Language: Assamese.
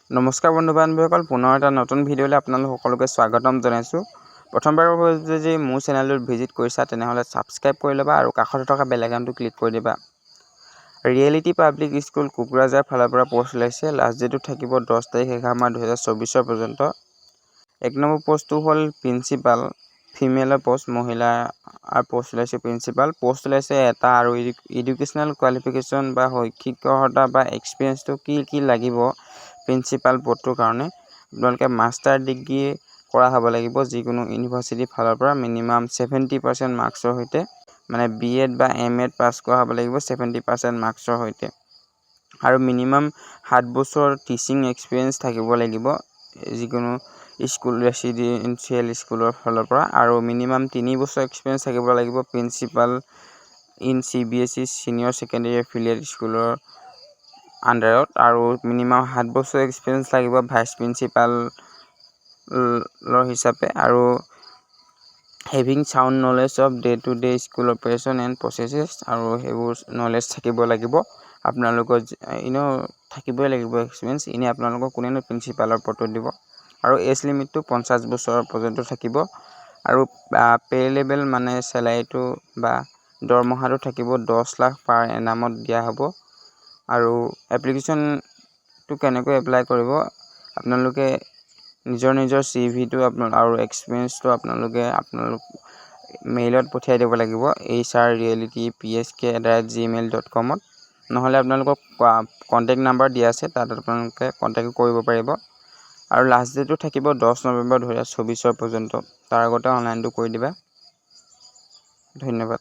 নমস্কাৰ বন্ধু বান্ধৱীসকল, পুনৰ এটা নতুন ভিডিঅ'লৈ আপোনালোক সকলোকে স্বাগতম জনাইছোঁ। প্ৰথমবাৰৰ বাবে যদি মোৰ চেনেলটোত ভিজিট কৰিছা, তেনেহ'লে ছাবস্ক্ৰাইব কৰি ল'বা আৰু কাষতে থকা বেল আইকনটো ক্লিক কৰি দিবা। ৰিয়েলিটি পাব্লিক স্কুল কোকৰাঝাৰ ফালৰ পৰা পষ্ট ওলাইছে। লাষ্ট ডেটটো থাকিব 10 তাৰিখ 11 মাহ 2024ৰ পৰ্যন্ত। 1 নম্বৰ পষ্টটো হ'ল প্ৰিন্সিপাল, ফিমেলৰ পষ্ট, মহিলাৰ পষ্ট ওলাইছে। প্ৰিন্সিপাল পষ্ট ওলাইছে এটা। আৰু এডুকেশ্যনেল কোৱালিফিকেশ্যন বা শৈক্ষিক অৰ্হতা বা এক্সপিৰিয়েঞ্চটো কি কি লাগিব প্ৰিন্সিপাল পদটোৰ কাৰণে? আপোনালোকে মাষ্টাৰ ডিগ্ৰী কৰা হ'ব লাগিব যিকোনো ইউনিভাৰ্চিটিৰ ফালৰ পৰা, মিনিমাম 70% মাৰ্কছৰ সৈতে, মানে বি এড বা এম এড পাছ কৰা হ'ব লাগিব 70% মাৰ্কছৰ সৈতে। আৰু মিনিমাম 7 বছৰ টিচিং এক্সপিৰিয়েঞ্চ থাকিব লাগিব যিকোনো স্কুল, ৰেচিডেঞ্চিয়েল স্কুলৰ ফালৰ পৰা। আৰু মিনিমাম 3 বছৰ এক্সপিৰিয়েঞ্চ থাকিব লাগিব principal in CBSE senior secondary affiliate স্কুলৰ আণ্ডাৰত। আৰু মিনিমাম 7 বছৰ এক্সপিৰিয়েঞ্চ লাগিব ভাইচ প্ৰিন্সিপালৰ হিচাপে আৰু having sound knowledge of day to day school operation and processes, আৰু সেইবোৰ নলেজ থাকিব লাগিব আপোনালোকৰ। এনেও থাকিবই লাগিব এক্সপিৰিয়েঞ্চ, এনেই আপোনালোকক কোনেনো প্ৰিন্সিপালৰ পদটো দিব? আৰু এজ লিমিটটো 50 বছৰ পৰ্যন্ত থাকিব। আৰু পে' লেভেল, মানে চেলাৰীটো বা দৰমহাটো থাকিব 10 লাখ পাৰ এনামত দিয়া হ'ব। আৰু এপ্লিকেশ্যনটো কেনেকৈ এপ্লাই কৰিব? আপোনালোকে নিজৰ নিজৰ চি ভিটো আপোনাৰ আৰু এক্সপিৰিয়েঞ্চটো আপোনালোকে আপোনালোক মেইলত পঠিয়াই দিব লাগিব hrrealitypsk@gmail.comত। নহ'লে আপোনালোকক কণ্টেক্ট নাম্বাৰ দিয়া আছে, তাত আপোনালোকে কণ্টেক্ট কৰিব পাৰিব। আৰু লাষ্ট ডেটটো থাকিব 10 নৱেম্বৰ 2024ৰ পৰ্যন্ত। তাৰ আগতে অনলাইনটো কৰি দিবা। ধন্যবাদ।